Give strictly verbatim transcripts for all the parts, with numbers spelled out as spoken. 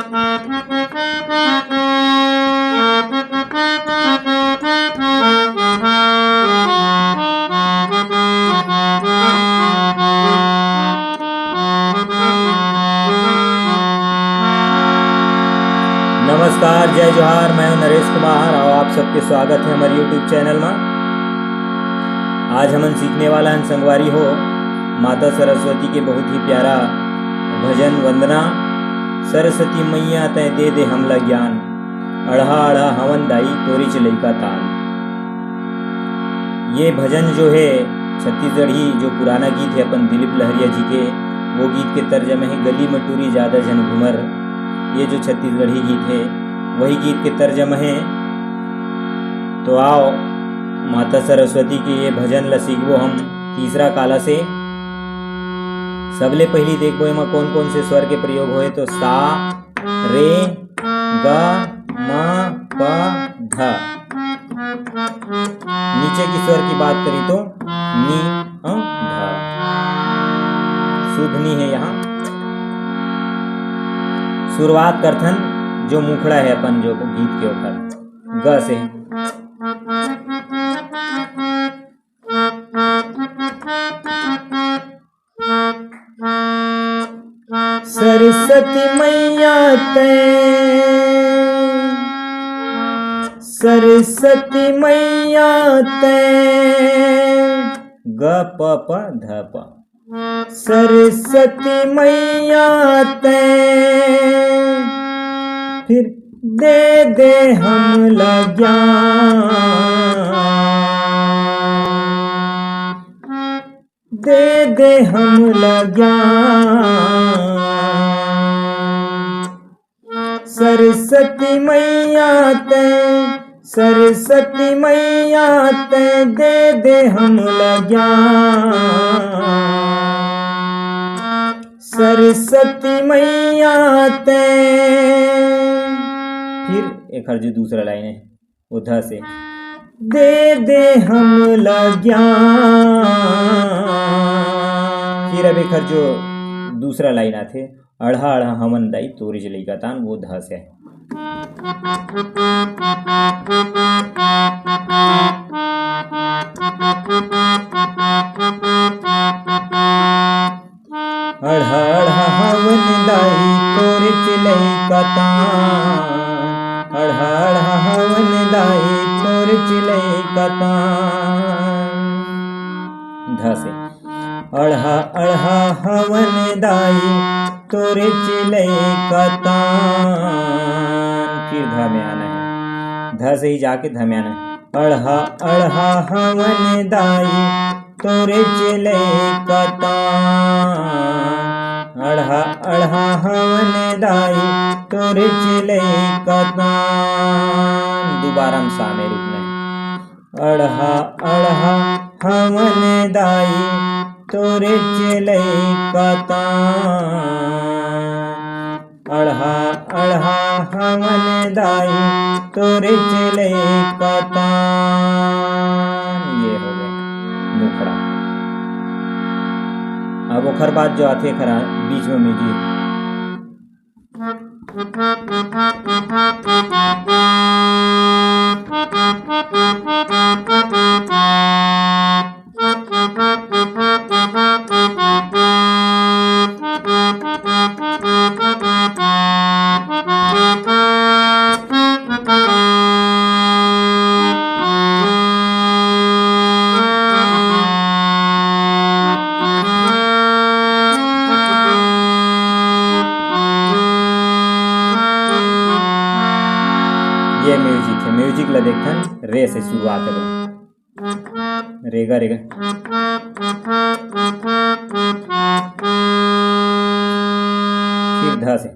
नमस्कार, जय जोहार, मैं हूं नरेश कुमार और आप सबके स्वागत है हमारे YouTube चैनल में। आज हमन सीखने वाला हन संगवारी हो माता सरस्वती के बहुत ही प्यारा भजन वंदना। सरस्वती मैया तैं दे दे हमला ज्ञान, अड़हा अड़हा हवन दाई तोरेच लइका तान। ये भजन जो है छत्तीसगढ़ी, जो पुराना गीत है अपन दिलीप लहरिया जी के, वो गीत के तर्जम है गली म टूरी ज्यादा झन घूमर। ये जो छत्तीसगढ़ी गीत है वही गीत के तर्जम है। तो आओ माता सरस्वती के ये भजन ला सीखबो हम तीसरा काला से। सबले पहली देखबो एमा कौन कौन से स्वर के प्रयोग होए, तो सा, रे, ग, म, प, ध। नीचे की स्वर की बात करी तो नी, अ, ध। शुद्ध नी है यहाँ। शुरुआत करथन जो मुखड़ा है अपन जो गीत के ओखर ग से। सरस्वती मैया तैं, सरस्वती मैया तैं, ग प प ध प। सरस्वती मैया तैं, फिर दे दे हमला ज्ञान, दे दे हमला ज्ञान। सरस्वती मैया तैं, सरस्वती मैया तैं, दे दे हमला ज्ञान। सरस्वती मैया तैं। फिर एखर जो दूसरा लाइन है, वो ध से, दे दे हमला ज्ञान। फिर अब एखर जो दूसरा लाइन आथे, अड़हा अड़हा हवन दाई तोरेच लइका तान, वो ध से। अड़हा अड़हा हवन दाई तोरेच लइका तान, अड़हा अड़हा हवन दाई तोरेच लइका तान। ध से। अड़हा अड़हा हवन दाई तोरेच लइका तान। फिर ध में आना है, ध से ही जाके ध में आना है। अड़हा अड़हा हवन दाई तोरेच लइका तान, अड़हा अड़हा हवन दाई तोरेच लइका तान। दोबारा हम सा में रुकना है। अड़हा अड़हा हवन दाई तोरेच लइका तान, अड़हा अड़हा हवन दाई तोरेच लइका तान। ये हो गए मुखड़ा। अब ओखर बाद जो आथे खरा बीच में म्यूजिक। ये म्यूजिक है, म्यूजिक ला देखथन, रे से शुरुआत है। रेगा रेगा। फिर ध से।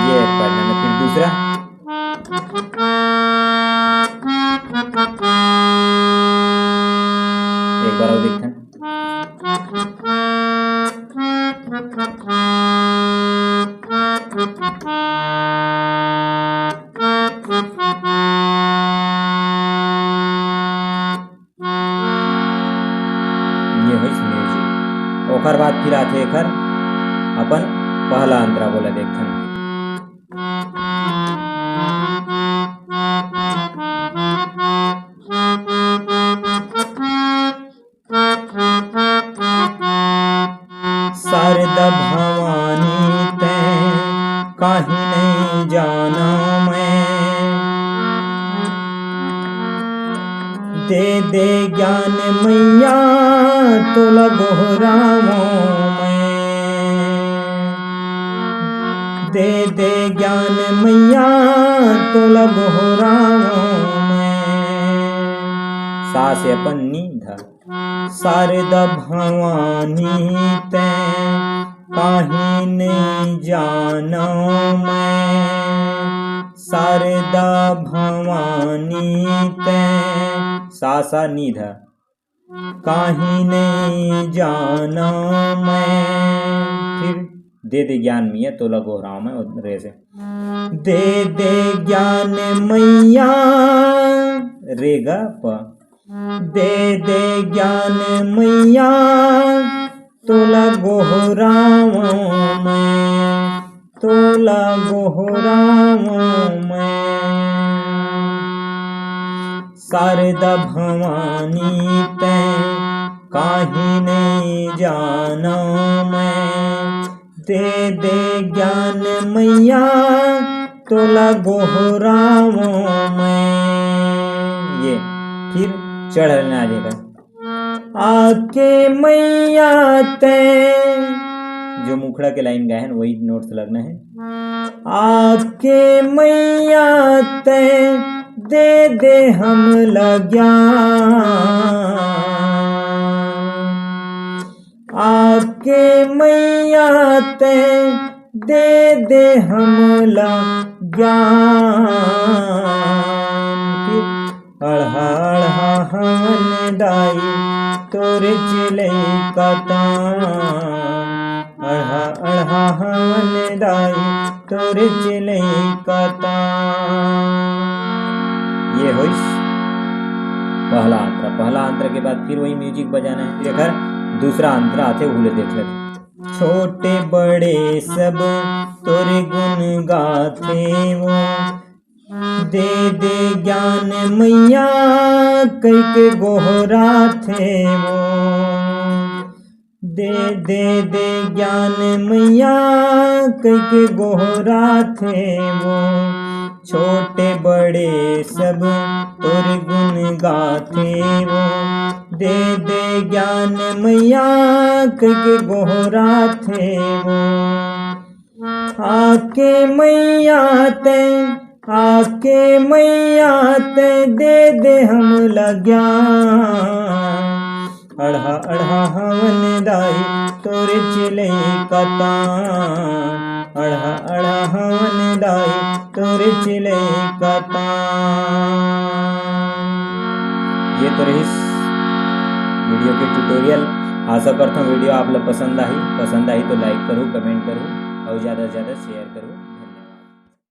ये एक पार्ट मैंने, फिर दूसरा। एक बार और देखते हैं। ओकर बाद फिर आथे एकर अपन पहला अंतरा, ओला देखथन। शारदा भवानी तैं काहीं नइ जानंव मैं, दे दे ज्ञान मैया तोला गोहरावंव मैं, दे दे ज्ञान मैया तोला गोहरावंव मैं। सा से अपन नी ध। शारदा भवानी तैं काहीं नइ जानंव मैं, शारदा भवानी तैं, सा सा नी ध, काहीं नइ जानंव मैं। फिर दे दे ज्ञान मैया तोला गोहरावंव मैं, रे से। दे दे ज्ञान मैया, रे गा प। दे दे ज्ञान मैया, तोला गोहरावंव मैं, तोला गोहरावंव मैं। शारदा भवानी तैं काहीं नइ जानंव मैं, दे दे ज्ञान मैया तोला गोहरावंव मैं। ये फिर चढ़ल ना आ जाएगा। आके मैया तैं, जो मुखड़ा के लाइन गाए हन, वही नोट से लगना है। आके मैया तैं दे दे हमला ज्ञान, आके मैया तैं दे दे हमला ज्ञान। फिर अड़हा अड़हा हवन दाई तोर चिलई कतान, अड़हा अड़हा हवन दाई तोर चिलई कतान। ये होइस पहला अंतरा। पहला अंतरा के बाद फिर वही म्यूजिक बजाना है। फिर एकर दूसरा अंतरा आथे, उहू ला देख लेते। छोटे बड़े सब तोर गुन गाथे वो, दे दे ज्ञान मैया कहिके गोहराथे वो, दे दे दे ज्ञान मैया कहिके गोहराथे वो। छोटे बड़े सब तोर गुन गाथे वो, दे दे ज्ञान मैया कहिके गोहराथे वो। आके मैया तैं, आके मैया तैं दे दे हमला ज्ञान। अड़हा अड़हा हवन दाई तोर चिलई कतान, अड़हा अड़हा हवन दाई तोर चिलई कतान। ये तो रहिस वीडियो के ट्यूटोरियल। आशा करथंव वीडियो आप ला पसंद आही। पसंद आही तो लाइक करहू, कमेंट करहू अउ ज्यादा से ज्यादा शेयर करहू।